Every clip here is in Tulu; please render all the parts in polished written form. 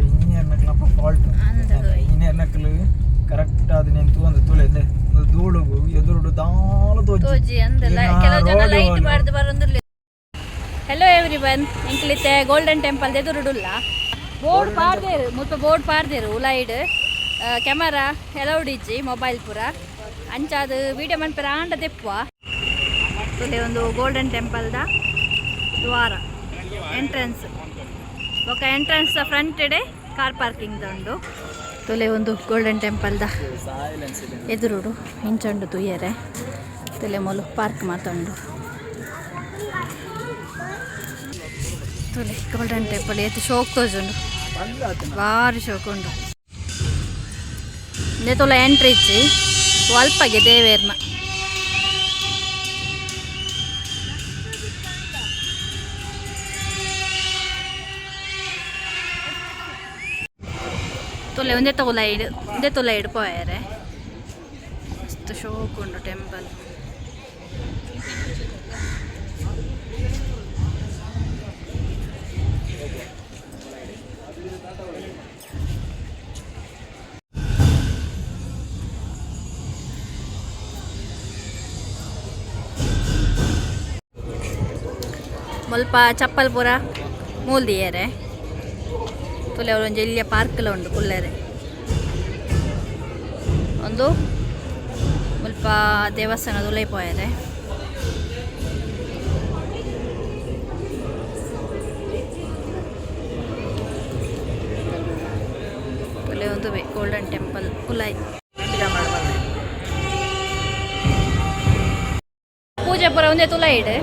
ಇಂಜಿನಿಯರ್ ನಕ್ಲಪ್ಪ ಫಾಲ್ಟ್. ಅಂದ್. ಇಂಜಿನಿಯರ್ ನಕ್ಲು ಕರೆಕ್ಟ್ ಆದ್ ನೆನ್ ತೂವೊಂದು ತೂಲೆ ಧೂಳುಗು ಎದುರುಡು ದಾಲ ತೋಜಿ. ತೋಜಿ ಅಂದಲ್ಲ. ಇನ್ನ ಕೆಲವು ಜನ road light ಓಲು. ಪಾಡ್ದು ಬರೊಂದುಲ್ಲೆ. ಹೆಲೋ ಎವ್ರಿ ಒನ್, ಎಂಕ್ಲಿತ್ತೆ ಗೋಲ್ಡನ್ ಟೆಂಪಲ್ ಎದುರುಡುಲ್ಲ. ಬೋರ್ಡ್ ಪಾಡ್ದೇರು, ಮುಲ್ಪ ಬೋರ್ಡ್ ಪಾಡ್ದೇರು. ಉಲೈಡ್ ಕ್ಯಾಮರಾ ಎಲೌಡ್ ಇಜ್ಜಿ, ಮೊಬೈಲ್ ಪೂರ. ಅಂಚಾದ್ ವೀಡಿಯೋ ಮನ್ಪೆರ ಆಂಡ ದೆಪ್ಪುವ. ತುಲೆ, ಒಂದು ಗೋಲ್ಡನ್ ಟೆಂಪಲ್ದ ದ್ವಾರ, ಎಂಟ್ರೆನ್ಸ್. ಬೊಕ ಎಂಟ್ರೆನ್ಸ್ ಫ್ರಂಟ್ ಡೆ ಕಾರ್ ಪಾರ್ಕಿಂಗ್ ಉಂಡು. ತುಲೆ, ಒಂದು ಗೋಲ್ಡನ್ ಟೆಂಪಲ್ದ ಸೈಲೆನ್ಸ್ ಇದೆ. ಎದುರುಡು ಇಂಚಂಡು ತೂಯರೆ. ತುಲೆ, ಮೂಲು ಪಾರ್ಕ್ ಮಾತುಂಡು. ತುಲೆ, ಗೋಲ್ಡನ್ ಟೆಂಪಲ್ ಏತ್ ಶೋಕ್ ತೋಜುಂಡು. ಬಂದ್ ಆತನ. ಭಾರಿ ಶೋಕ್ ಉಂಡು. ಇಂದೆ ತುಲ ಎಂಟ್ರಿ ಇಜ್ಜಿ, ಅಲ್ಪಗೆ ದೇವೇರ್ನ. ತುಲೆ, ಒಂದೇ ತೋಲ ಇಡು, ಒಂದೇ ತುಲ ಇಡು ಪೋಯರೆ. ಮಸ್ತ್ ಶೋಕ್ ಉಂಡು ಟೆಂಪಲ್. ಮುಲ್ಪ ಚಪ್ಪಲ್ ಪೂರ ಮೂಲ್ದಿಯೆರೆ. ತುಲೆ, ಒಂಜಿ ಎಲ್ಯ ಪಾರ್ಕ್ಲ ಉಂಡು ಕುಲ್ಲೆರೆ. ಒಂದು ಮುಲ್ಪ ದೇವಸ್ಥಾನದ ಉಲೈ ಪೋಯೆರೆ. ತುಲೆ, ಒಂದು ಗೋಲ್ಡನ್ ಟೆಂಪಲ್ ಉಲೈ ಪೂಜೆ ಪೂರ ಒಂದೇ ತುಲೈ ಇಡು.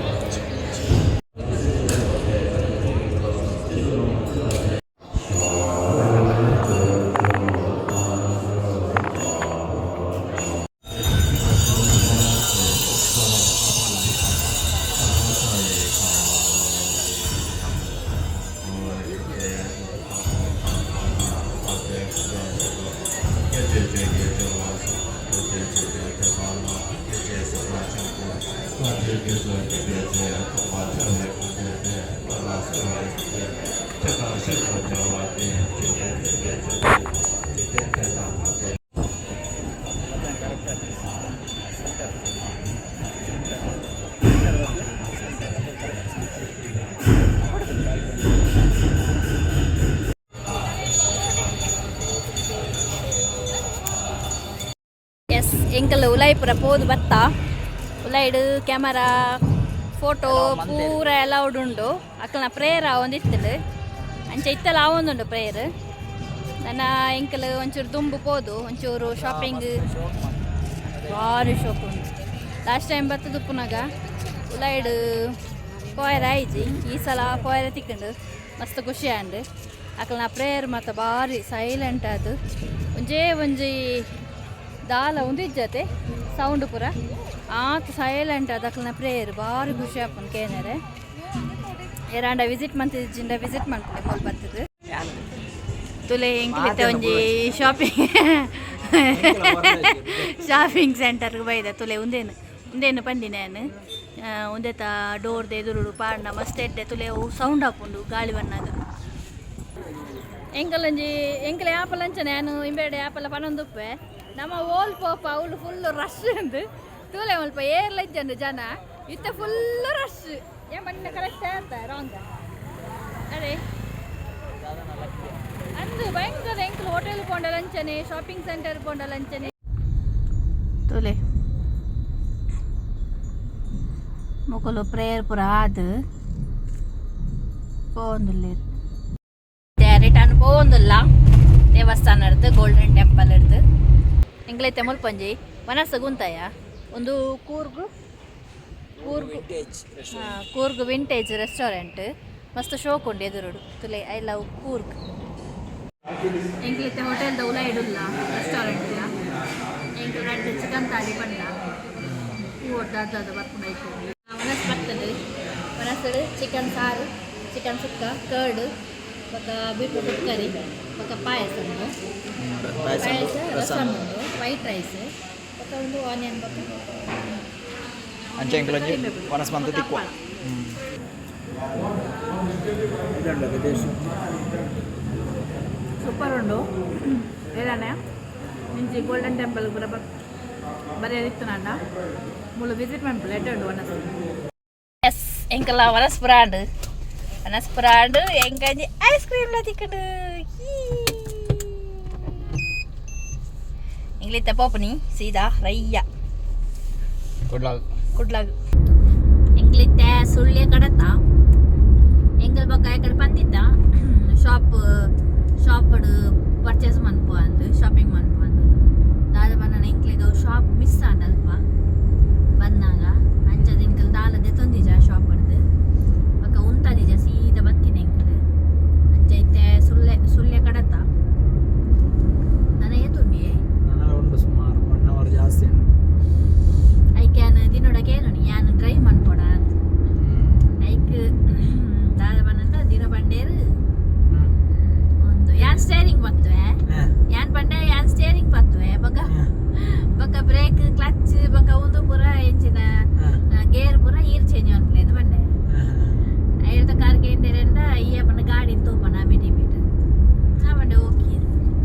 ಎಸ್, ಎಂಕಲ್ ಉಲಾಯಿಪುರ ಪೋದು ಬತ್ತ. ಉಲಾಯಿಡ್ ಕ್ಯಾಮರಾ, ಫೋಟೋ ಪೂರ ಅಲೌಡ್ ಉಂಡು. ಅಕ್ಕಲ್ನ ಪ್ರೇಯರ್ ಆವೊಂದಿತ್ತುಂಡು. ಅಂಚ ಇತ್ತಲ ಆವೊಂದುಂಡು ಪ್ರೇಯರ್. ನನ್ನ ಎಂಕಲ್ ಒಂಚೂರು ದುಂಬು ಪೋದು ಒಂಚೂರು ಶಾಪಿಂಗ್. ಭಾರಿ ಶೋಕ್ ಉಂಡು. ಲಾಸ್ಟ್ ಟೈಮ್ ಬತ್ತದುಪ್ಪುನಾಗ ಉಲಾಯಿಡ್ ಪೋಯರ ಆಯ್ಜಿ. ಈ ಸಲ ಪೋಯರ ತಿಕ್ಕಂಡು, ಮಸ್ತ್ ಖುಷಿ ಆಂಡ್. ಅಕಲ್ನ ಪ್ರೇಯರ್ ಮಾತ ಭಾರಿ ಸೈಲೆಂಟ್ ಅದು. ಒಂಜೇ ಒಂಜಿ ದಾಲ ಉಂದು ಇಜ್ಜತೆ, ಸೌಂಡ್ ಪೂರ ಆತ್ ಸೈಲೆಂಟ್ ಅದು. ಅಕಲ್ನ ಪ್ರೇಯರ್ ಭಾರಿ ಖುಷಿ ಆಪುಂಡು ಕೇನರೆ. ಏರಾಂಡ ವಿಸಿಟ್ ಮಂತಿಜ್ಜಿಂಡ ವಿಸಿಟ್ ಮನ್ಪುಲೆ ಮೂಲು ಬತ್ತದು. ತುಲೆ, ಎಂಕ್ಲಿತ್ತೆ ಒಂಜಿ ಶಾಪಿಂಗ್ ಶಾಪಿಂಗ್ ಸೆಂಟರ್ಗೆ ಬೈದ. ತುಲೆ, ಉಂದೇನು ಉಂದೇನು ಪಂದಿನ ಯಾನ್. ಉಂದೆತ ಡೋರ್ದ ಎದುರುಡು ಪಾಡ್ನ ಮಸ್ತ್ ಎಡ್ಡೆ. ತುಲೆ, ಅವು ಸೌಂಡ್ ಆಪುಂಡು ಗಾಳಿ ಬನ್ನಾಗ. ಎಂಕಲೊಂಜಿ ಎಂಕಲೆ ಆಪಲ್ ಅಂಚನೆ ಯಾನು ಇಂಬೇಡೆ ಆಪಲ ಪನೊಂದುಪ್ಪೆ. ನಮ್ಮ ಓಲ್ ಪೋಪ ಅವ್ಲು ಫುಲ್ ರಶ್ ಉಂದು. ತೂಲೆ, ಮುಲ್ಪ ಏರ್ಲ ಇಜ್ಜಂಡು ಜನ, ಇತ್ತೆ ಫುಲ್ ರಶ್. ಏನ್ ಬಣ್ಣ ಕರೆಕ್ಟ್ ಆತ ರಾಂಗ್? ಅರೆ ಅಂದು ಭಯಂಕರ. ಎಂಕಲ್ ಹೋಟೆಲ್ ಪೋಂಡಲ ಅಂಚನೆ, ಶಾಪಿಂಗ್ ಸೆಂಟರ್ ಪೋಂಡಲ ಅಂಚನೆ. ತೂಲೆ, ಮೊಕುಲು ಪ್ರೇಯರ್ ಪೂರ ಆದ್ ಪೋವೊಂದುಲ್ಲೆರ್. ರಿಟರ್ನ್ ಪೋವೊಂದುಲ್ಲ ದೇವಸ್ಥಾನ ಇರ್ದು, ಗೋಲ್ಡನ್ ಟೆಂಪಲ್ ಇರ್ದು. ಎಂಕ್ಲೈತೆ ಮುಲ್ಪೊಂಜಿ ವನಸ ಗುಂತಾಯ. ಒಂದು Coorg Coorg vintage. Coorg vintage restaurant. ಮಸ್ತ್ ಶೋಕ್ ಉಂಡು ಎದುರುಡು. ತುಲೆ, I love Coorg. ಎಂಕ್ಲಿತ್ತೆ ಹೋಟೆಲ್ದ ಉಲ ಇಡುಲ್ಲ, ರೆಸ್ಟೋರೆಂಟ್. ಎಂಕ್ಲು ರಡ್ಡ್ ಚಿಕನ್ ತಾಲಿ ಪಂಡ ಹೂ ದಾದ ಬರ್ಪುಂಡು ಐಕು. ವನಸ್ ಬರ್ತದೆ. ವನಸ್ ಚಿಕನ್ ಸಾರು, ಚಿಕನ್ ಸುಕ್ಕ, ಕರ್ಡ್, ಬೊಕ ಬೀಟ್ರೂಟ್ ಕರಿ, ಬೊಕ ಪಾಯಸ ಉಂಡು. ಪಾಯಸ, ರಸಮ್ ಉಂಡು, ವೈಟ್ ರೈಸ್, ಬೊಕ ಒಂದು ಆನಿಯನ್, ಬೊಕ ಅಂಚೆ ಎಂಕಲೊಂಜಿ ವನಸ್ ಮಂತ ತಿಕ್ಕುವ. ಹಪ್ಪಳ. ಇದುಂಡು ವಿದೇಶಿ. ಸೂಪರ್ ಉಂಡು. ಏರಾನೆ ಇಂಚಿ ಗೋಲ್ಡನ್ ಟೆಂಪಲ್ ಪೂರ ಬರೀ ಇತ್ತು ನಾಂಡ ಮುಳ್ಳು ವಿಸಿಟ್ ಮನ್ಪುಲೆ, ಎಡ್ಡೆ ಉಂಡು ಒಣಸ್. ಎಸ್, ಎಂಕಲ್ಲ ವನಸ್ ಪುರಾಂಡ್, ವನಸ್ ಪುರಾಂಡ್. ಎಂಕಂಜಿ ಐಸ್ ಕ್ರೀಮ್ ಲ ತಿಕ್ಕುಂಡು. ಎಂಗ್ಲಿತ್ತ ಪೋಪುನಿ ಸೀದಾ ರಯ್ಯ. ಕುಡ್ಲಾಗ್. ಕುಡ್ಲಾಗ್. ಎಂಗ್ಲಿತ್ತೆ ಸುಳ್ಯ ಕಡತ. ಎಂಗಲ್ ಬೊಕ್ಕ ಕಡೆ ಪಂದಿತ್ತ ಶಾಪ್ ಶಾಪ್ ಪರ್ಚೇಸ್ ಮನ್ಪು ಅಂದ್, ಶಾಪಿಂಗ್ ಮನ್ಪು ಅಂದ್. ದಾದ ಬನ್ನನ ಎಂಕ್ಲೆಗ್ ಅವು ಶಾಪ್ ಮಿಸ್ ಆಂಡ್ ಅಲ್ಪ ಬಂದಾಗ. ಅಂಚದ ಎಂಕಲ್ ದಾಲ ದೆತೊಂದಿಜ ಶಾಪ್ ಡ್ದು. ಬೊಕ್ಕ ಉಂತದಿಜ, ಸೀದಾ ಬತ್ತಿನ ಎಂಕಲ್. ಅಂಚ ಇತ್ತೆ ಸುಳ್ಯ ಸುಳ್ಯ ಕಡತ. ನನ ಏತುಂಡಿ? ನನಲ ಉಂಡು, ಸುಮಾರು ಒನ್ ಅವರ್ ಜಾಸ್ತಿ ಉಂಟು. ಐಕ್ ಯಾನ್ ದಿನೊಡ ಕೇನುನಿ, ಯಾನ್ ಡ್ರೈವ್ ಮನ್ಪೊಡ ಅಂದ್. ಐಕ್ ದಾದ ಪನ್ನಂಡ ದಿನ ಬಂಡೇರು ಒಂದು ಯಾನ್ ಸ್ಟೇರಿಂಗ್ ಪತ್ತುವೆ. ಯಾನ್ ಪಂಡೆ, ಯಾನ್ ಸ್ಟೇರಿಂಗ್ ಪತ್ತುವೆ, ಬೊಕ ಬೊಕ ಬ್ರೇಕ್, ಕ್ಲಚ್, ಬೊಕ ಉಂದು ಪೂರ ಎಂಚಿನ ಗೇರ್ ಪೂರ ಈರ್ ಚೇಂಜ್ ಮನ್ಪುಲೆ ಅಂದ್ ಪಂಡೆ. ಐರ್ದ ಕಾರ್ ಕೇಂಡೇರೆಂಡ ಈ ಪಂಡ ಗಾಡಿ ತೂಪನ ಬಿಟಿ ಬಿಟ್ ನಾ ಪಂಡೆ, ಓಕೆ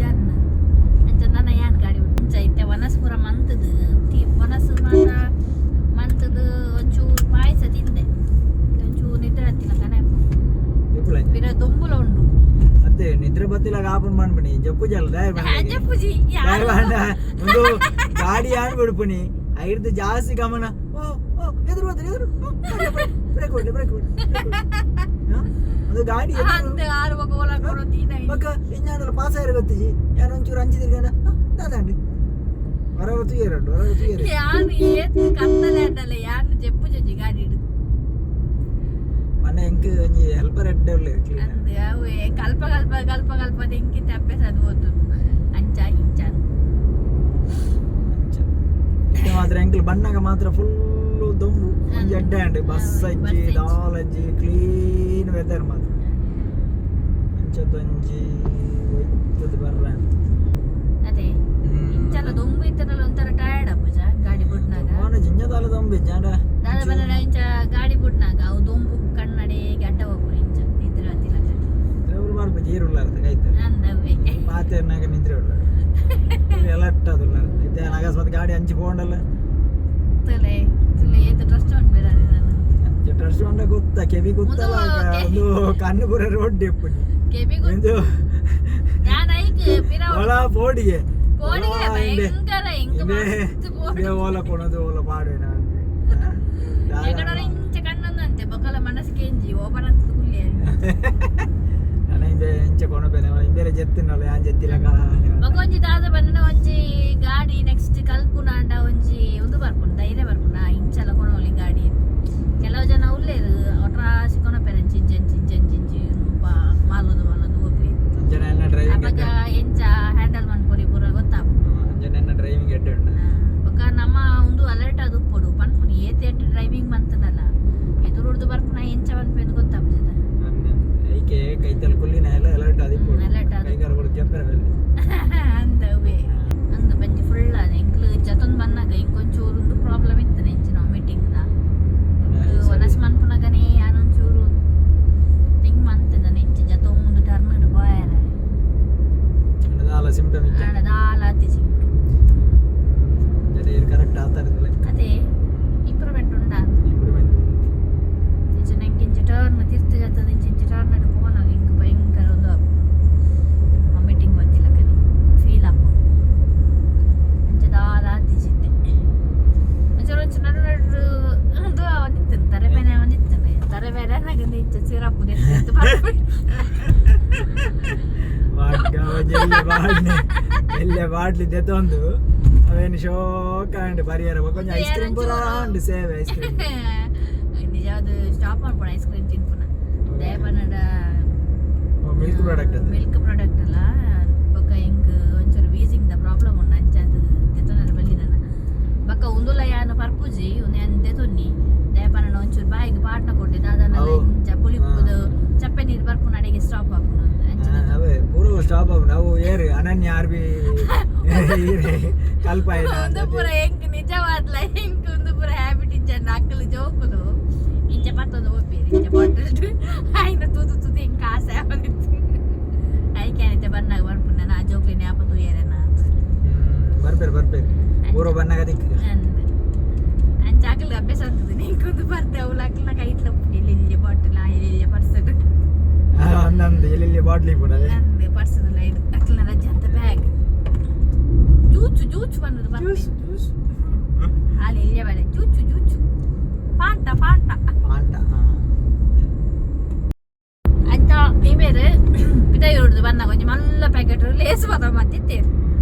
ಡನ್. ಅಂಚ ನನ್ನ ಯಾನ್ ಗಾಡಿ ಅಂಚ ಇತ್ತೆ ವನಸ್ ಪೂರ ಮಂತದು ವನಸ್ ಮಾತ ಮಂತದು ಒಂಚೂರು ಪಾಯಸ ತಿಂದೆ. ಒಂಚೂರು ನಿದ್ರೆ ಹತ್ತಿಲ್ಲ ಕನೆ. ಪಿರ ದೊಂಬುಲ ಉಂಡು. ಅತ್ತೆ, ನಿದ್ರೆ ಬತ್ತಿಲ್ಲ ಆಪನ್ ಮಾಡ್ಬಿನಿ ಜಪ್ಪು ಜಲ. ಜಪ್ಪುಜಿ ಯಾರು. ಒಂದು ಗಾಡಿ ಆನ್ ಬಿಡ್ಪುನಿ, ಐರ್ದು ಜಾಸ್ತಿ ಗಮನ. ಓ ಓ, ಎದುರು ಬರ್ತಾರೆ, ಎದುರು. ಬ್ರೇಕ್ ಹೊಡ್ಲಿ, ಬ್ರೇಕ್ ಹೊಡ್ಲಿ. ಅದು ಗಾಡಿ ಎದುರು. ಅಂದ್ ಆರು ಬೊಕ ಓಲ ಕೊಡು ತೀನ. ಬೊಕ್ಕ ಇಂಜಾಂಡಲ ಪಾಸ್ ಆಯಿರ ಗೊತ್ತಿಜಿ. ಯಾನ್ ಒಂಚೂರು ಅಂಚಿ ತಿರ್ಗಂಡ ದಾದಾಂಡಿ ಹೊರ ತೂಯರುಂಡು, ಹೊರ ತೂಯರು. ಯಾರು ಏತ್ ಕತ್ತಲೆ ಅಂಡಲ್ಲ, ಯಾರು ಜಪ್ಪುಜಿ ಗಾಡಿ ಇಡು. ಮೊನ್ನೆ ಎಂಕ್ ಒಂಜಿ ಹೆಲ್ಪರ್ ಎಡ್ಡೆ ಉಲ್ಲೆರ್ ಕ್ಲೀನರ್. ಅಂದ್ ಅವು ಕಲ್ಪ ಕಲ್ಪ ಕಲ್ಪ ಕಲ್ಪ ಎಂಕಿತ ಅಭ್ಯಾಸ ಅದು ಓದು ಅಂಚ ಇಂಚ. ಇತ್ತೆ ಮಾತ್ರ ಎಂಕ್ಲು ಬಣ್ಣಗ ಮಾತ್ರ ಫುಲ್ ದೊಂಬು. ಒಂಜಿ ಎಡ್ಡೆ ಅಂಡ್ ಬಸ್ ಅಜ್ಜಿ. ಬಸ್. ದಾಲ ಅಜ್ಜಿ, ಕ್ಲೀನ್ ವೆದರ್ ಮಾತ್ರ. ಅಂಚದೊಂಜಿ ಒಯ್ತದ ಬರ್ರ. ಅದೇ, ಇಂಚಲ ದೊಂಬು ಇತ್ತನಲ್ಲ, ಒಂಥರ ಟಯರ್ಡ್ ಅಪ್ಪುಜ ಗಾಡಿ ಬುಡ್ನಾಗ? ಜಿಂಜ ದಾಲ ದೊಂಬು ಜಾಂಡ. ದಾದ ಬನ್ನಡ ಇಂಚ ಗಾಡಿ ಬುಡ್ನಾಗ ಅವು ದೊಂಬು ಕಣ್ಣಡೆ ಅಡ್ಡ ಹೋಗ್ಬೋದು, ಇಂಚ ನಿದ್ರೆ ಹತ್ತಿಲ್ಲ. ನಿದ್ರೆ ಬರ್ಪ ಜೀರುಲ್ಲಾರ್ದ ಕೈತಲ್. ಅಂದವೇ. ಪಾತೆರ್ನಾಗ ನಿದ್ರೆ ಉಳ್ಳ ಎಲಟ್ ಅದುಲ್ಲ. ಇತ್ತೆ ಅಕಸ್ಮಾತ್ ಗಾಡಿ ಅಂಚಿ ಪೋಂಡಲ್ಲ. ತುಲೆ ತುಲೆ, ಏತ್ ಟ್ರಸ್ಟ್ ಉಂಟು ನಾನು. ಅಂಚೆ ಟ್ರಸ್ಟ್ ಉಂಡ ಗೊತ್ತ ಕೆವಿ ಗೊತ್ತಲ್ಲ. ಒಂದು ಒಂದು ಕಣ್ಣು ಪೂರ ರೋಡ್ ಇಪ್ಪುನಿ. ಕೆಬಿಗೂ ಒಂದು ಯಾನ್ ಐಕ್ ಪಿರ. ಒಳ ಪೋಡಿಗೆ. ಪೋಡಿಗೆ ಭಯಂಕರ ಇಂಕ್ ಮಸ್ತ್ ಪೋಡಿಗೆ. ಓಲ ಕೊಣದು ಓಲ ಪಾಡುವೆ. ಎಕಡೋರ ಇಂಚ ಕಣ್ಣೊಂದಂತೆ ಬೊಕಲ ಮನಸ್ಸಿಗೆ ಎಂಜಿ ಓಪನ್ ಅಂತ ಕುಲ್ಲೆ. ನಾನು ಇಂಬೆ ಇಂಚ ಕೊಣಪೇನೆ, ಇಂಬೇರೆ ಜೆತ್ತಿನಲ್ಲ, ಯಾನ್ ಜೆತ್ತಿಲ್ಲ. ಬೊಕ ಒಂಜಿ ದಾದ ಬನ್ನಡ ಒಂಜಿ ಗಾಡಿ ನೆಕ್ಸ್ಟ್ ಕಲ್ಪುನಾಂಡ ಒಂಜಿ ಉಂದು ಬರ್ಪುಂಡು, ಧೈರ್ಯ ಬರ್ಪುಂಡು. ಇಂಚಲ ಕೊಣೋಲಿ ಗಾಡಿ. ಕೆಲವು ಜನ ಉಲ್ಲೇರು ಒಟ್ರಾಸಿ ಕೊಣಪೇರೆ, ಇಂಚ ಇಂಚ ಇಂಚ ಇಂಚ ಇಂಚ ಮಾಲೋದು ಮಾಲೋದು ಹೋಗ್ಲಿ. ಅಂಜನ ಎಲ್ಲ ಡ್ರೈವಿಂಗ್. ಅಪಗ ಎಂಚ ಹ್ಯಾಂಡಲ್ ಮನ್ಪೊಲಿ ಪೂರ ಗೊತ್ತಾಪುಂಡು. ಅಂಜನ ಎನ್ನ ಡ್ರೈವಿಂಗ್ ಎಡ್ಡೆ ಉಂಡು. ಬೊಕ ನಮ್ಮ ಒಂದು ಅಲರ್ಟ್ ಅದು ಉಪ್ಪೊಡು ಪನ್ಪುನಿ. ಏತ್ ಏಟ್ ಡ್ರೈವಿಂಗ್ ಮಂತನಲ್ಲ, ಎದುರುಡ್ದು ಬರ್ಪುನ ಎಂಚ ಪನ್ಪೆಂದು ಗೊತ್ತಾಪುಜದ. ಐಕೆ ಕೈತಲ್ ಕುಲ್ಲಿನ ಎಲ್ಲ ಅಲರ್ಟ್ ಆದಿಪ್ಪೊಡು. Alert ಆದಿಪ್ಪೊಡು. ಕೈಗಾರ ಕೊಡು ಜಪ್ಪರ ಮೇಲೆ. ಅಂದವೇ ಅಂದ್ ಬಂಜಿ ಫುಲ್ ಎಂಕ್ಲು ಜತೊಂದು ಬಂದಾಗ ಇಂಕೊಂಚೂರು ಪ್ರಾಬ್ಲಮ್ ಇತ್ತು ಎಂಚಿನ ವಾಮಿಟಿಂಗ್ ದ. ವನಸ್ ಮನ್ಪುನಗನೇ ಯಾನೊಂಚೂರು ತಿಂಗ್ ಮಂತದ ನೆಂಚ ಜತೊಂದು ಟರ್ನ್ ಇಡು ಪೋಯರೆ. ದಾಲ ಸಿಂಪ್ಟಮ್ ಇತ್ತು. ಆಂಡ ದಾಲ ಅತಿಜಿ. ಜನ ಕರೆಕ್ಟ್ ಆತಾರದಿಲ್ಲ. ಅದೇ, ಇಂಪ್ರೂವ್ಮೆಂಟ್ ಉಂಡಾ? ಇಂಪ್ರೂವ್ಮೆಂಟ್. ಇಂಚ ನಂಗೆ ಇಂಚ ಟರ್ನ್ ತಿರ್ತು ಜತ್ತದ ಇಂಚ ಇಂಚ ಟರ್ನ್ ಇಡು ಪೋನಾಗ ಇಂಕ್ ಭಯಂಕರ ಒಂದು ವಾಮಿಟಿಂಗ್ ಬಂತಿಲ್ಲ ಕನಿ ಫೀಲ್ ಆಪುಂಡು. ಅಂಚ ದಾಲ ಆತಿಜಿತ್ತೆ. ಒಂಚೂರು ಒಂಚೂರು ನಡು ನಡು ಒಂದು ಒಂದಿತ್ತು ತರೆ ಮೇಲೆ ಒಂದಿತ್ತು ತರೆ ಮೇಲೆ ನಂಗೆ ಇಂಚ ಸಿರಪ್. ಬಾಡ್ಲಿ ಎಲ್ಲೆ ಬಾಟ್ಲಿ ದೆತ್ತೊಂದು ಅವೇನು ಶೋಕ ಅಂಡ್ ಪರಿಹಾರ ಕೊಂಚ ಐಸ್ ಕ್ರೀಮ್ ಪೂರ ಉಂಡು ಸೇವೆ ಐಸ್ ಕ್ರೀಮ್. ನಿಜವಾದ ಸ್ಟಾಪ್ ಮಾಡ್ಬೋಣ ಐಸ್ ಕ್ರೀಮ್ ತಿನ್ಪುನ ದಯಪನ್ನಡ. ಮಿಲ್ಕ್ ಪ್ರಾಡಕ್ಟ್ ಅದು. ಮಿಲ್ಕ್ ಪ್ರಾಡಕ್ಟ್ ಅಲ್ಲ. ಬೊಕ್ಕ ಎಂಕ್ ಒಂಚೂರು ವೀಸಿಂಗ್ ದ ಪ್ರಾಬ್ಲಮ್ ಉಂಡು. ಅಂಚ ಅದು ದೆತೊನರ ಬಲ್ಲಿ ನನ. ಬೊಕ್ಕ ಉಂದುಲ ಯಾನ್ ಪರ್ಪುಜಿ, ಉಂದು ಯಾನ್ ದೆತೊನ್ನಿ. ದಯಪನ್ನಡ ಒಂಚೂರು ಬಾಯಿಗೆ ಪಾಟ್ನ ಕೊಟ್ಟೆ ದಾದನಲ್ಲ. ಇಂಚ ಪುಳಿಪುದು ಚಪ್ಪೆ ನೀರು ಬರ್ಪುನ ಅಡೆಗೆ ಸ್ಟಾಪ್ ಆಪುನ ಅಂಚ. ಅವೇ ಪೂರ ಸ್ಟಾಪ್ ಆಪುಂಡು. ಅವು ಏರು ಅನನ್ಯ ಆರ್ ಬಿ ಕಲ್ಪ. ಉಂದು ಪೂರ ಎಂಕ್ ನಿಜವಾದ್ಲ ಎಂಕ್ ಉಂದು ಪೂರ ಹ್ಯಾಬಿಟ್ ಇಂಚ. ಅಕ್ಕಲು ಜೋಕುಲು ಇಂಚ ಪತ್ತೊಂದು ಹೋಗ್ಬೇರಿ ಇಂಚ ಬಾಟಲ್ ಆಯ್ನ ತೂದು ತೂದು ಎಂಕ್ ಆಸೆ ಆವೊಂದಿತ್ತು. ಐಕೆ ಆಯ್ತೆ ಬನ್ನಾಗ. ಅವಲಾಕ್ಲ ಕೈಟ್ಲ ಇಲ್ಲಿ ಬಾಟಲ್ ಇಲ್ಲಿ ಪರ್ಸಡ್. ಅಂದಂದು ಎಲ್ಲೆಲ್ಲಿ ಬಾಟ್ಲಿ ಪೂರ. ಅಂದ್ ಪರ್ಸದ ಲೈಟ್ ಅಕ್ಲನ ರಜೆ ಅಂತ ಬ್ಯಾಗ್ ಜೂಚು ಜೂಚು ಬಂದದ್ದು. Juice juice. ಅಲ್ಲಿ ಇಲ್ಲೇ ಬಲೆ ಜೂಚು ಜೂಚು ಪಾಂಟ ಪಾಂಟ. ಪಾಂಟ. ಅಂಚ ಇಮೇರು ಪಿದಾಯಿ ಹೊಡ್ದು ಬಂದಾಗ ಒಂಜಿ ಮಲ್ಲ ಪ್ಯಾಕೆಟ್ ಲೇಸ್ ಬತ್ತ ಮತ್ತಿತ್ತೇರು.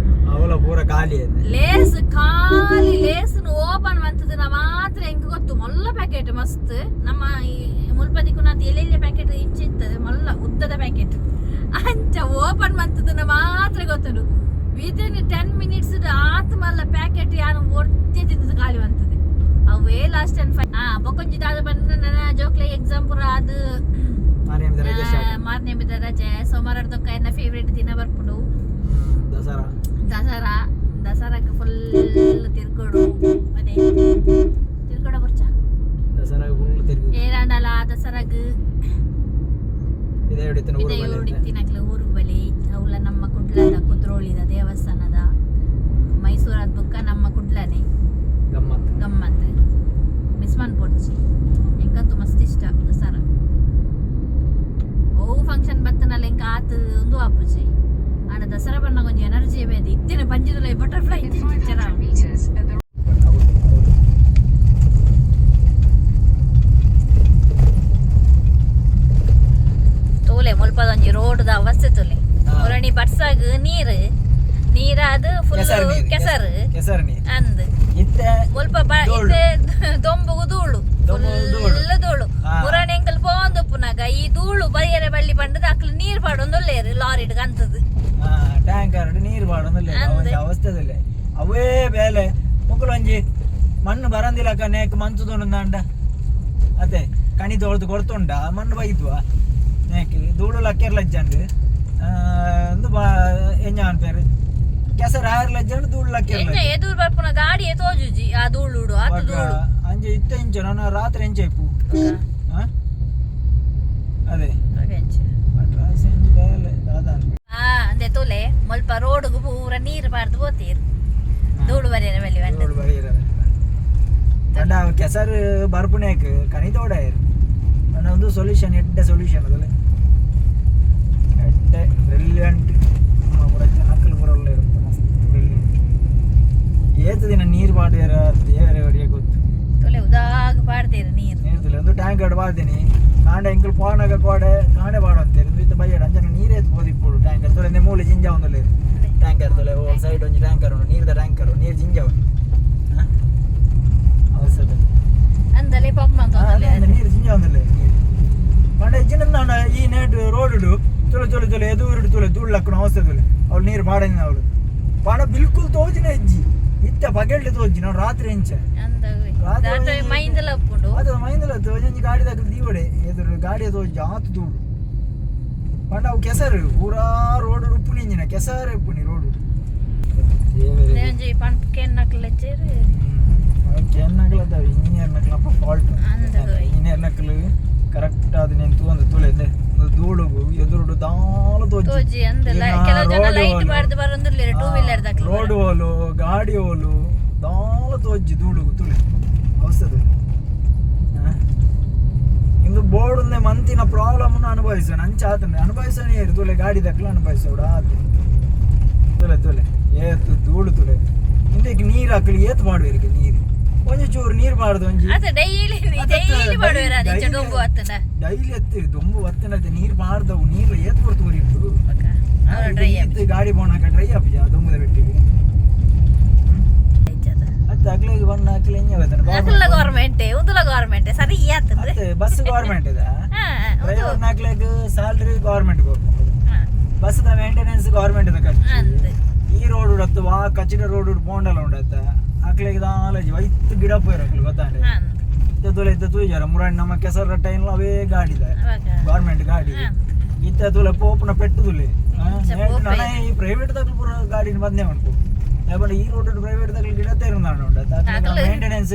ಅವಲ ಪೂರ ಖಾಲಿ ಐತೆ. ಲೇಸ್ ಖಾಲಿ. ಲೇಸ್ ಓಪನ್ ಮಂತದ ಮಾತ್ರ ಎಂಕ್ ಗೊತ್ತು. ಮೊಲ್ಲ ಪ್ಯಾಕೆಟ್ ಮಸ್ತ್. ನಮ್ಮ ಈ ಮುಲ್ಪದಿ ಕುನಾತ್ ಎಲ್ಲೆಲ್ಲ ಪ್ಯಾಕೆಟ್ ಇಂಚ ಇರ್ತದೆ, ಮೊಲ್ಲ ಉದ್ದದ ಪ್ಯಾಕೆಟ್. ಅಂಚ ಓಪನ್ ಮಂತದನ್ನ ಮಾತ್ರ ಗೊತ್ತುಂಡು. ವಿದಿನ್ 10 ಮಿನಿಟ್ಸ್ ಆತ್ ಮಲ್ಲ ಪ್ಯಾಕೆಟ್ ಯಾನು ಒರ್ತಿ ತಿಂದದ್ದು ಖಾಲಿ ಬಂತದೆ. ಅವೇ ಲಾಸ್ಟ್ ಅಂಡ್ ಫೈ. ಆ ಬೊಕೊಂಜಿ ದಾದ ಬಂದ ನನ್ನ ಜೋಕ್ಲೆ ಎಕ್ಸಾಮ್ ಪೂರ ಅದು. ಮಾರನೇ ರಜೆ ಸ್ಟಾರ್ಟ್. ಮಾರನೇ ಬಿದ್ದ ರಜೆ. ಸೋಮವಾರ ದೊಕ್ಕ ಎನ್ನ ಫೇವ್ರೇಟ್ ದಿನ ಬರ್ಪುಡು. ದಸರಾ. ದಸರಾ. ದಸರಾಕ್ಕೆ ಫುಲ್ ತಿರ್ಗೋಡು. ಅದೇ ತಿರ್ಗೋಡ ಬುರ್ಚ. ದಸರಾ ಫುಲ್ ತಿರುಗಿ. ಏರಾಂಡಲ ದಸರಾಗ್. ಇದೇ ಹಿಡಿತಾನೆ ಊರು. ಇದೇ. ಬಲ್ಲಿ. ಉಡಿತಿನಕ್ಲೆ ಊರು ಬಲಿ. ಅವಳ ನಮ್ಮ ಕುಡ್ಲದ ಕುದ್ರೋಳಿದ ದೇವಸ್ಥಾನದ ಮೈಸೂರದ ಬುಕ್ಕ ನಮ್ಮ ಕುಡ್ಲನೆ. ಗಮ್ಮತ್. ಗಮ್ಮತ್ ಮಿಸ್ ಪೊಡ್ಚಿ. ಎಂಕಂತೂ ಮಸ್ತ್ ಇಷ್ಟ ದಸರಾ. ಓ ಫಂಕ್ಷನ್ ಬತ್ತನಲ್ಲ ಎಂಕ ಆತು ಒಂದು ಆಪುಜಿ. ಆಂಡ ದಸರಾ ಬನ್ನಾಗ ಒಂಜಿ ಎನರ್ಜಿ ಬೇದ ಇತ್ತಿನ ಪಂಜಿದ butterfly In 500 meters, at the ಹೌದು ಹೌದು. ತೋಲೆ ಮುಲ್ಪದೊಂಜಿ ರೋಡ್ದ ಅವಸ್ಥೆ ತೋಲೆ. ಹಾ. ಮುರಣಿ ಬರ್ಸಾಗ ನೀರು ನೀರಾದ ಫುಲ್. ಕೆಸರು ನೀರು. ಕೆಸರು. ಕೆಸರು ನೀರು. ಅಂದ್. ಇತ್ತೆ ಮುಲ್ಪ ಧೂಳು. ಇತ್ತೆ ದೊಂಬುಗು ಧೂಳು. ದೊಂಬುಗು ಧೂಳು. ಫುಲ್ ಧೂಳು. ಹಾ. ಮುರಣಿ ಎಂಕಲ್ ಪೋಂದುಪ್ಪುನಾಗ ಈ ಧೂಳು ಬರಿಯರೆ ಬಳ್ಳಿ ಪಂಡದ ಅಕ್ಲು ನೀರ್ ಪಾಡೊಂದುಲ್ಲೇರು ಲಾರಿಡ್ ಅಂತದು. ಟ್ಯಾಂಕರ್ ನೀರು ಪಾಡೊಂದಿಲ್ಲ. ಅಂದ್. ಒಂಜಿ ಅವಸ್ಥೆದಲ್ಲೇ ಅವೇ ಬೇಲೆ. ಮುಕ್ಕುಲು ಒಂಜಿ ಮಣ್ಣು ಬರಂದಿಲ್ಲ ನೇಕ್ ಮಂಚುದೊಂದಾಂಡ ಅದೇ ಕಣಿ ತೊಳೆದು ಕೊಡ್ತುಂಡ ಮಣ್ಣು ಬೈದ್ವಾ ನೇಕ್ ಧೂಳು ಲಕ್ಕೇರ್ ಲಜ್ಜಂಡ್ ಒಂದು ಬಾ ಎಂಜ ಅನ್ಪೇರು ಕೆಸರು ಆಯರ್ ಲಜ್ಜಂಡ್ ಧೂಳು ಲಕ್ಕೇರ್. ಎಂಜ ಎದುರು ಬರ್ಪುನ ಗಾಡಿಯೇ ತೋಜುಜಿ ಆ ಧೂಳುಡು ಆತ ಧೂಳು. ಅಂಜೆ ಇತ್ತ ಇಂಚ ನಾನು ರಾತ್ರಿ ಎಂಚ ಇಪ್ಪು. ಆ? ಅದೇ ಮಟ್ರಾಸ್ ಎಂಜಿ ಬೇಲೆ ದಾದಾ ಅನ್ಪೆ. ಹಾ ಅಂದೆ ತೋಲೆ ಮುಲ್ಪ ರೋಡ್ಗು ಪೂರ ನೀರು ಪಾಡ್ದು ಪೋತೀರು ಧೂಳು ಬರಿಯರೆ ಬಳ್ಳಿ ಧೂಳು ಪಂಡದು. ಬರಿಯರೆ ಪಂಡ ಕೆಸರು ಬರ್ಪುನೇಕ್ ಕಣಿ ತೋಡಾಯರು. ಪಂಡ ಒಂದು ಸೊಲ್ಯೂಷನ್, ಎಡ್ಡೆ ಸೊಲ್ಯೂಷನ್ ಅದಲ್ಲ, ಎಡ್ಡೆ ಬ್ರಿಲಿಯಂಟ್. ಪೂರ ಜನಕ್ಕಲು ಪೂರ ಒಳ್ಳೆ ಇರುತ್ತೆ, ಮಸ್ತ್ ಬ್ರಿಲಿಯಂಟ್. ಏತು ದಿನ ನೀರು ಪಾಡ್ಯಾರ ದೇವರೇ ಅವರಿಗೆ ಗೊತ್ತು. ತೋಲೆ ಉದಾಗ ಪಾಡ್ತೀರಿ ನೀರು. ನೀರ್ದಿಲ್ಲ. ಒಂದು ಟ್ಯಾಂಕ್ ಅಡ್ ಬಾರ್ತೀನಿ ಕಾಂಡೆ ಎಂಕಲ್ ಪೋನಾಗ ಕೋಡೆ ಕಾಂಡೆ ಪಾಡು ಅಂತೀರಿ. ಇತ್ತ ಬಯ್ಯಡ ಅಂಚನ ನೀರೇತ್ ಪೋದಿಪ್ಪುಡು. ಟ್ಯಾಂಕರ್ ತೊಲೆ ಮೂಲೆ ಜಿಂಜ ಒಂದುಲ್ಲ. ಟ್ಯಾಂಕರ್ ತೊಲೆ ಓ ಸೈಡ್ ಒಂಜಿ ಟ್ಯಾಂಕರ್ ಉಂಡು, ನೀರ್ದ ಟ್ಯಾಂಕರ್. ನೀರು ಜಿಂಜ ಉಂಡು ಅವಸದ. ಅಂದಲೆ ಪಂಪ್ ಅಂತ. ನೀರು ಜಿಂಜ ಒಂದುಲ್ಲ. ನೀರು ಪಂಡ ಇಜ್ಜಿನ ಈ ನೇಟ್ ರೋಡ್ ತುಳು ತುಳು ತುಳು ಎದುರು ತುಳು ಧೂಳು ಲಕ್ಕಣ ಅವಸ್ಥೆ ತುಳು. ಅವಳು ನೀರು ಪಾಡಿನ ಅವಳು ಪಾಡ ಬಿಲ್ಕುಲ್ ತೋಜಿನ ಇಜ್ಜಿ. ಇತ್ತ ಪಗೆಲ್ಡ್ ತೋಜಿ ನಾವು ರಾತ್ರಿ ಎಂಚ ರಾತ್ರಿ ಮೈಂದಲ ಉಪ್ಪುಂಡು. ಅದು ಮೈಂದಲ ಒಂಜಿ ಗಾಡಿ ದಾಕಲು ದೀವಡೆ ಎದುರು ಗಾಡಿಯ ತೋಜಿ ಆತು ಧೂಳು. ಪಂಡ ಅವು ಕೆಸರು ಪೂರಾ ರೋಡ್ ಉಪ್ಪುನಿ ಇಂಜಿನ ಕೆಸರು ಉಪ್ಪುನಿ ರೋಡ್. ಒಂಜಿ ಪಂಪ್ ಕೆನ್ನಕ್ಲೆಚ್ಚೇರು. ಕೆನ್ನಕ್ಲದ ಇಂಜಿನಿಯರ್ ನಕ್ಲಪ್ಪ ಫಾಲ್ಟ್. ಅಂದ್. ಇಂಜಿನಿಯರ್ ನಕ್ಲು ಕರೆಕ್ಟ್ ಅದು ನೀನು ತೂಂದು ತುಳಿದೆ ಧೂಳುಗು ಎದುರುಡು ದಾಲ ತೋಜಿ. ತೋಜಿ ಅಂದಲ್ಲ. ಇನ್ನ ಕೆಲವು ಜನ road light ಓಲು. ಬಾರ್ದು ಬರೋದಿಲ್ಲ ಟೂ ವೀಲರ್ ದಾಕಲು. ರೋಡ್ ಓಲು ಗಾಡಿ ಓಲು ದಾಲ ತೋಜಿ ಧೂಳುಗು ತುಳಿ ಅವಸ್ಥೆ. ಇಂದು ಬೋರ್ಡ್ ಒಂದೇ ಮಂತಿನ ಪ್ರಾಬ್ಲಮ್ ಅನುಭವಿಸೋಣ ಅಂಚ ಆತನ ಅನುಭವಿಸೋಣ ಏರು ತುಲೆ ಗಾಡಿ ದಕ್ಕಲು ಅನುಭವಿಸೋಡು ಆತು. ತುಲೆ ತುಲೆ ಏತು ಧೂಳು ತುಲೆ. ಇಂದಕ್ಕೆ ನೀರು ಹಾಕಲಿ ಏತು ಮಾಡುವರಿಗೆ ನೀರು ಒಂಜಿ ಚೂರು ನೀರು ಬಾರ್ದು ಒಂಜಿ. ಅದ ಡೈಲಿ ಅದ ಡೈಲಿ ಮಾಡುವೆರ ಅದು ಇಂಚ daily- ಡೊಂಬು ಆತನ. ಡೈಲಿ ಎತ್ತಿರಿ ದೊಂಬು ಒತ್ತನತೆ ನೀರು ಬಾರ್ದವು. ನೀರು ಏತ್ ಕೊಡ್ತು ಊರಿಟ್ಟು. ಡ್ರೈ. ಗಾಡಿ ಬೋಣಾಕ ಡ್ರೈ ಆಪುಜ ದೊಂಬುದ ಬೆಟ್ಟಿಗೆ. ಅತ್ತೆ ಅಗ್ಲಿಗೆ ಬಣ್ಣ ಅಕ್ಲೆ ಎಂಜ ಅಕುಲ ಗೌರ್ಮೆಂಟ್ ಉಂದುಲ ಗೌರ್ಮೆಂಟ್ ಸರಿ ಆತದ. ಅತ್ತೆ ಬಸ್ ಗೌರ್ಮೆಂಟ್ ಇದೆ. ಡ್ರೈವರ್ ನಾಕ್ಲೆಗ್ ಸ್ಯಾಲ್ರಿ ಗೌರ್ಮೆಂಟ್ ಕೊಡ್ಬೋದು. Bus the maintenance government the ಖರ್ಚು. ಅಂದ್. ಈ ರೋಡ್ ಉಡತ್ತು ವಾ ಕಚ್ಚಿಡ ರೋಡ್ ಉಡ್ ಪೋಂಡಲ ಉಂಡತ್ತ ಅಕ್ಲೆಗ್ ದಾಲಜಿ ವೈತ್ ಗಿಡ ಪೋಯಿರ ಅಕ್ಲು ಗೊತ್ತಾಂಡೆ. ಅಂದ್. ಇತ್ತ ತುಲೆ ಇತ್ತ ತೂಜಾರ ಮುರಾಣಿ ನಮ್ಮ ಕೆಸರ ಟೈನ್ ಅವೇ ಗಾಡಿ ಇದೆ. ಅವಾಗ ಗೌರ್ಮೆಂಟ್ ಗಾಡಿ. ಇತ್ತ ತುಲೆ ಪೋಪುನ ಪೆಟ್ಟು ತುಲೆ. ಇಂಚ ಪೋಪೆ. ಈ ಪ್ರೈವೇಟ್ ತಗ್ಲು ಪೂರ ಗಾಡಿನ ಬಂದೇ ಉಂಟು. ಯಾಕಂದ್ರೆ ಈ ರೋಡ್ ಪ್ರೈವೇಟ್ ತಗ್ಲು ಗಿಡ ತೇರುಂದಾಂಡ ಉಂಟು. ಅಕ್ಲು- ಮೇಂಟೆನೆನ್ಸ್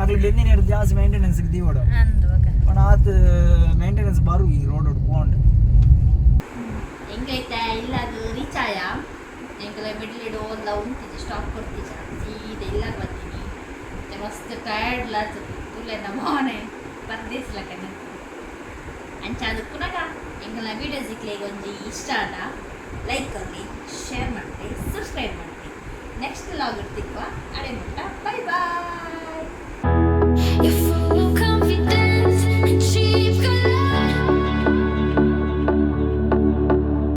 ಅಕ್ಲು ಬೆನ್ನಿ ನೀರು ಜಾಸ್ತಿ ಮೇಂಟೆನೆನ್ಸ್ ದೀವಡ. ಅಂದ್ ಅವಾಗ. पण ಆತ್ ಮೇಂಟೆನೆನ್ಸ್ ಬಾರು ಈ ರೋಡ್ ಪೋಂಡ್. ಹೆಂಗೈತೆ ಇಲ್ಲಾಗ ರೀಚ್ ಆಯ. ಎಂಕಲ ಮಿಡ್ಲ್ ಇಡು ಎಲ್ಲ ಉಂಟಿಜಿ ಸ್ಟಾಪ್ ಕೊಡ್ತಿಜ ಸೀದಾ ಇಲ್ಲಾಗ ಬರ್ತೀನಿ. ಮತ್ತೆ ಮಸ್ತ್ ಟಯರ್ಡ್ ಲಾತು ತುಲೆ. ನಮ್ಮ ಮನೆ ಪರ್ದೇಸ್ಲಕನೆ. ಅಂಚ ಅದು ಪುನಗ ಎಂಕಲ್ನ ವೀಡಿಯೋಸ್ ಇಕ್ಲೆಗ್ ಒಂಜಿ ಇಷ್ಟ ಆಂಡ ಲೈಕ್ ಕೊರ್ಲಿ, ಶೇರ್ ಮಾಡ್ರಿ, ಸಬ್ಸ್ಕ್ರೈಬ್ ಮಾಡ್ರಿ. ನೆಕ್ಸ್ಟ್ ವ್ಲಾಗ್ ತಿಕ್ವ, ಅಡೆ ಮುಟ್ಟ ಬೈ ಬಾಯ್.